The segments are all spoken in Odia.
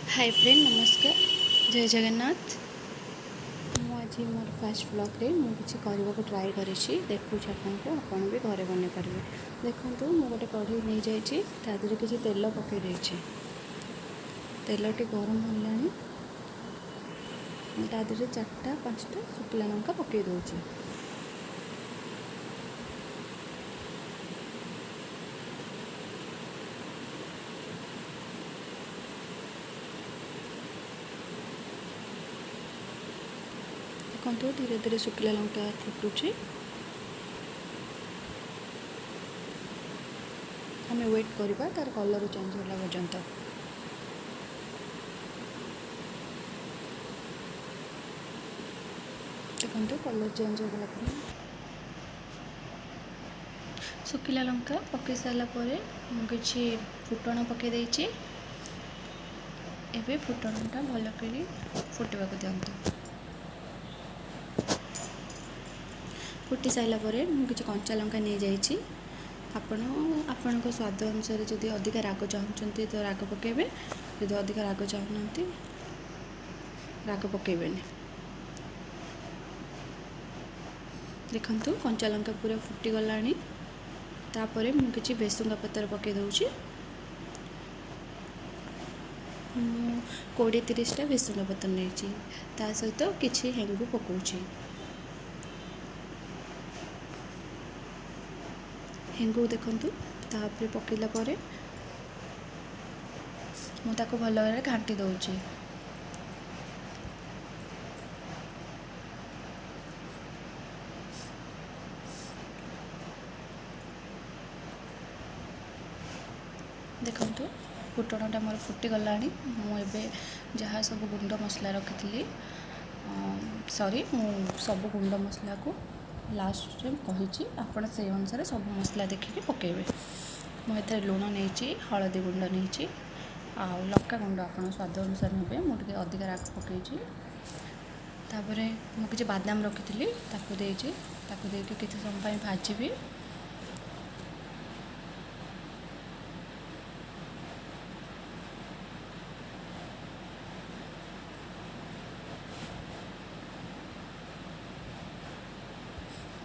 ହାଇ ଫ୍ରେଣ୍ଡ, ନମସ୍କାର, ଜୟ ଜଗନ୍ନାଥ। ମୁଁ ଆଜି ମୋର ଫାର୍ଷ୍ଟ ବ୍ଲଗ୍ରେ ମୁଁ କିଛି କରିବାକୁ ଟ୍ରାଏ କରିଛି, ଦେଖାଉଛି ଆପଣଙ୍କୁ। ଆପଣ ବି ଘରେ ବନେଇ ପାରିବେ। ଦେଖନ୍ତୁ, ମୁଁ ଗୋଟେ କଢ଼େଇ ନେଇଯାଇଛି, ତା ଦେହରେ କିଛି ତେଲ ପକାଇ ଦେଇଛି। ତେଲଟି ଗରମ ହେଲାଣି। ମୁଁ ତା ଦେହରେ 4ଟା 5ଟା ଶୁଖିଲା ଲଙ୍କା ପକାଇ ଦେଉଛି। ଦେଖନ୍ତୁ, ଧୀରେ ଧୀରେ ଶୁଖିଲା ଲଙ୍କା ଫୁଟୁଛି। ଆମେ ୱେଟ୍ କରିବା ତାର କଲର୍ ଚେଞ୍ଜ ହେଲା ପର୍ଯ୍ୟନ୍ତ। ଦେଖନ୍ତୁ, କଲର୍ ଚେଞ୍ଜ ହେଇଗଲା ପରେ, ଶୁଖିଲା ଲଙ୍କା ପକାଇ ସାରିଲା ପରେ ମୁଁ କିଛି ଫୁଟଣ ପକାଇ ଦେଇଛି। ଏବେ ଫୁଟଣଟା ଭଲ କରି ଫୁଟିବାକୁ ଦିଅନ୍ତୁ। ଫୁଟି ସାରିଲା ପରେ ମୁଁ କିଛି କଞ୍ଚା ଲଙ୍କା ନେଇଯାଇଛି। ଆପଣ ଆପଣଙ୍କ ସ୍ୱାଦ ଅନୁସାରେ ଯଦି ଅଧିକା ରାଗ ଚାହୁଁଛନ୍ତି ତ ରାଗ ପକାଇବେ, ଯଦି ଅଧିକା ରାଗ ଚାହୁଁନାହାନ୍ତି ରାଗ ପକାଇବେନି। ଦେଖନ୍ତୁ, କଞ୍ଚା ଲଙ୍କା ପୁରା ଫୁଟିଗଲାଣି। ତାପରେ ମୁଁ କିଛି ଭେସୁଙ୍ଗା ପତ୍ର ପକାଇ ଦେଉଛି। ମୁଁ 20 30ଟା ଭେସୁଙ୍ଗା ପତ୍ର ନେଇଛି, ତା ସହିତ କିଛି ହେଙ୍ଗୁ ପକାଉଛି। ହେଙ୍ଗୁ ଦେଖନ୍ତୁ, ତାପରେ ପକାଇଲା ପରେ ମୁଁ ତାକୁ ଭଲ ଭାବରେ ଘାଣ୍ଟି ଦେଉଛି। ଦେଖନ୍ତୁ, ଫୁଟଣଟା ମୋର ଫୁଟିଗଲାଣି। ମୁଁ ଏବେ ଯାହା ସବୁ ଗୁଣ୍ଡ ମସଲା ରଖିଥିଲି, ସରି, ମୁଁ ସବୁ ଗୁଣ୍ଡ ମସଲାକୁ ଲାଷ୍ଟରେ କହିଛି, ଆପଣ ସେଇ ଅନୁସାରେ ସବୁ ମସଲା ଦେଖିକି ପକାଇବେ। ମୁଁ ଏଥିରେ ଲୁଣ ନେଇଛି, ହଳଦୀ ଗୁଣ୍ଡ ନେଇଛି ଆଉ ଲଙ୍କା ଗୁଣ୍ଡ ଆପଣ ସ୍ୱାଦ ଅନୁସାରେ ନେବେ। ମୁଁ ଟିକେ ଅଧିକା ରାଗ ପକାଇଛି। ତାପରେ ମୁଁ କିଛି ବାଦାମ ରଖିଥିଲି, ତାକୁ ଦେଇଛି। ତାକୁ ଦେଇକି କିଛି ସମୟ ପାଇଁ ଭାଜିବି।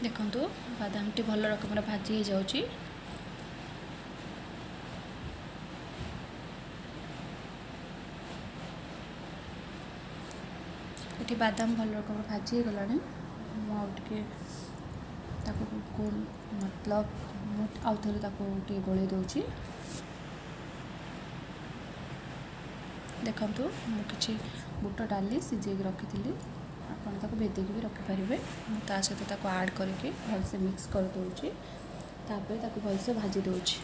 ଦେଖନ୍ତୁ, ବାଦାମଟି ଭଲ ରକମର ଭାଜି ହେଇଯାଉଛି। ଏଠି ବାଦାମ ଭଲ ରକମର ଭାଜି ହେଇଗଲାଣି। ମୁଁ ଆଉ ଟିକେ ତାକୁ ମତଲବ ମୁଁ ଆଉ ଥରେ ତାକୁ ଟିକେ ଗୋଳେଇ ଦେଉଛି। ଦେଖନ୍ତୁ, ମୁଁ କିଛି ବୁଟ ଡାଲି ସିଝେଇକି ରଖିଥିଲି, ଆପଣ ତାକୁ ଭେଦେଇକି ବି ରଖିପାରିବେ। ମୁଁ ତା ସହିତ ତାକୁ ଆଡ଼୍ କରିକି ଭଲସେ ମିକ୍ସ କରିଦେଉଛି। ତାପରେ ତାକୁ ଭଲସେ ଭାଜି ଦେଉଛି।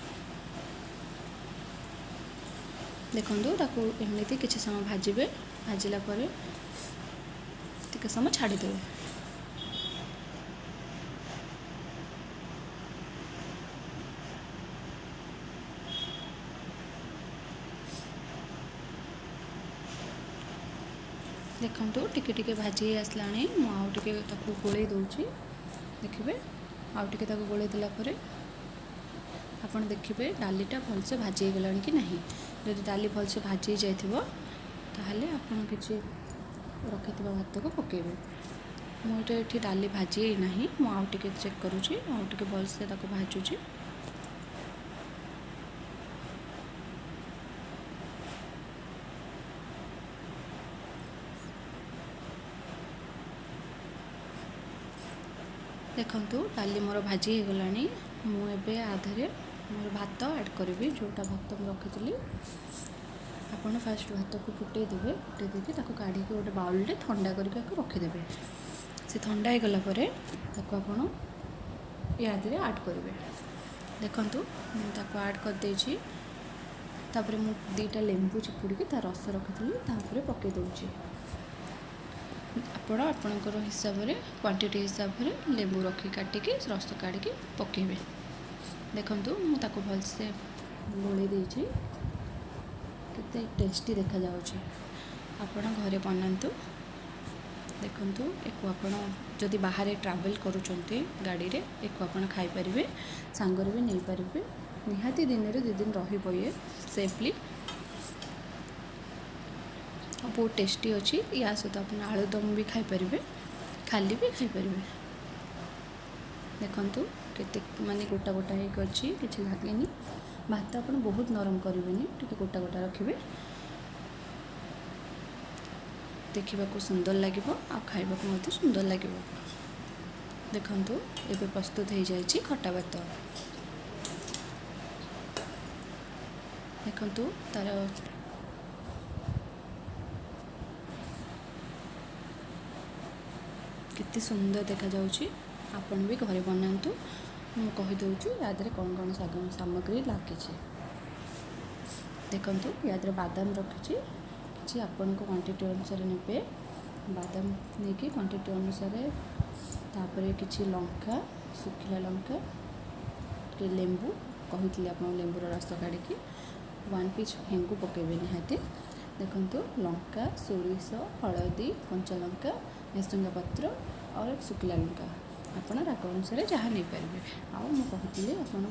ଦେଖନ୍ତୁ, ତାକୁ ଏମିତି କିଛି ସମୟ ଭାଜିବେ। ଭାଜିଲା ପରେ ଟିକେ ସମୟ ଛାଡ଼ିଦେବେ। ଦେଖନ୍ତୁ, ଟିକେ ଟିକେ ଭାଜି ହେଇ ଆସିଲାଣି। ମୁଁ ଆଉ ଟିକେ ତାକୁ ଗୋଳେଇ ଦେଉଛି। ଦେଖିବେ, ଆଉ ଟିକେ ତାକୁ ଗୋଳେଇ ଦେଲା ପରେ ଆପଣ ଦେଖିବେ ଡାଲିଟା ଭଲସେ ଭାଜି ହେଇଗଲାଣି କି ନାହିଁ। ଯଦି ଡାଲି ଭଲସେ ଭାଜି ହେଇଯାଇଥିବ, ତାହେଲେ ଆପଣ କିଛି ରଖିଥିବା ଭାତକୁ ପକାଇବେ। ମୁଁ ଏଠି ଡାଲି ଭାଜି ହେଇନାହିଁ, ମୁଁ ଆଉ ଟିକେ ଚେକ୍ କରୁଛି, ଆଉ ଟିକେ ଭଲସେ ତାକୁ ଭାଜୁଛି। ଦେଖନ୍ତୁ, ଡାଲି ମୋର ଭାଜି ହେଇଗଲାଣି। ମୁଁ ଏବେ ଆ ଦେହରେ ମୋର ଭାତ ଆଡ଼୍ କରିବି, ଯେଉଁଟା ଭାତ ମୁଁ ରଖିଥିଲି। ଆପଣ ଫାଷ୍ଟ ଭାତକୁ ଫୁଟେଇ ଦେବେ। ଫୁଟେଇ ଦେଇକି ତାକୁ କାଢ଼ିକି ଗୋଟେ ବାଉଲରେ ଥଣ୍ଡା କରିକି ତାକୁ ରଖିଦେବେ। ସେ ଥଣ୍ଡା ହେଇଗଲା ପରେ ତାକୁ ଆପଣ ୟା ଦେହରେ ଆଡ଼୍ କରିବେ। ଦେଖନ୍ତୁ, ମୁଁ ତାକୁ ଆଡ଼୍ କରିଦେଇଛି। ତାପରେ ମୁଁ 2ଟା ଲେମ୍ବୁ ଚିପୁଡ଼ିକି ତା ରସ ରଖିଥିଲି, ତା ଉପରେ ପକାଇ ଦେଉଛି। ଆପଣ ଆପଣଙ୍କର ହିସାବରେ, କ୍ୱାଣ୍ଟିଟି ହିସାବରେ ଲେମ୍ବୁ ରଖି କାଟିକି ରସ କାଢ଼ିକି ପକାଇବେ। ଦେଖନ୍ତୁ, ମୁଁ ତାକୁ ଭଲସେ ଗୋଳେଇ ଦେଇଛି। କେତେ ଟେଷ୍ଟି ଦେଖାଯାଉଛି। ଆପଣ ଘରେ ବନାନ୍ତୁ। ଦେଖନ୍ତୁ, ଏକୁ ଆପଣ ଯଦି ବାହାରେ ଟ୍ରାଭେଲ୍ କରୁଛନ୍ତି ଗାଡ଼ିରେ, ଏକୁ ଆପଣ ଖାଇପାରିବେ, ସାଙ୍ଗରେ ବି ନେଇପାରିବେ। ନିହାତି ଦିନରେ 2 ଦିନ ରହିବ ଇଏ ସେଫଲି। ଆଉ ବହୁତ ଟେଷ୍ଟି ଅଛି। ୟା ସହିତ ଆପଣ ଆଳୁଦମ ବି ଖାଇପାରିବେ, ଖାଲି ବି ଖାଇପାରିବେ। ଦେଖନ୍ତୁ କେତେ ମାନେ ଗୋଟା ଗୋଟା ହେଇକି ଅଛି, କିଛି ଲାଗେନି। ଭାତ ଆପଣ ବହୁତ ନରମ କରିବେନି, ଟିକେ ଗୋଟା ଗୋଟା ରଖିବେ। ଦେଖିବାକୁ ସୁନ୍ଦର ଲାଗିବ ଆଉ ଖାଇବାକୁ ମଧ୍ୟ ସୁନ୍ଦର ଲାଗିବ। ଦେଖନ୍ତୁ, ଏବେ ପ୍ରସ୍ତୁତ ହେଇଯାଇଛି ଖଟା ଭାତ। ଦେଖନ୍ତୁ ତାର କେତେ ସୁନ୍ଦର ଦେଖାଯାଉଛି। ଆପଣ ବି ଘରେ ବନାନ୍ତୁ। ମୁଁ କହିଦେଉଛି ୟା ଦେହରେ କ'ଣ କ'ଣ ସାମଗ୍ରୀ ଲାଗିଛି। ଦେଖନ୍ତୁ, ୟା ଦେହରେ ବାଦାମ ରଖିଛି କିଛି, ଆପଣଙ୍କ କ୍ୱାଣ୍ଟିଟି ଅନୁସାରେ ନେବେ। ବାଦାମ ନେଇକି କ୍ୱାଣ୍ଟିଟି ଅନୁସାରେ, ତାପରେ କିଛି ଲଙ୍କା, ଶୁଖିଲା ଲଙ୍କା, ଟିକେ ଲେମ୍ବୁ, କହିଥିଲି ଆପଣ ଲେମ୍ବୁର ରସ କାଢ଼ିକି, 1 ପିସ୍ ହେଙ୍ଗୁ ପକାଇବେ ନିହାତି। ଦେଖନ୍ତୁ, ଲଙ୍କା, ସୋରିଷ, ହଳଦୀ, କଞ୍ଚା ଲଙ୍କା, ଭେସୁଙ୍ଗା ପତ୍ର ଆଉ ଶୁଖିଲା ଲଙ୍କା, ଆପଣ ରାଗ ଅନୁସାରେ ଯାହା ନେଇପାରିବେ। ଆଉ ମୁଁ କହିଥିଲି ଆପଣ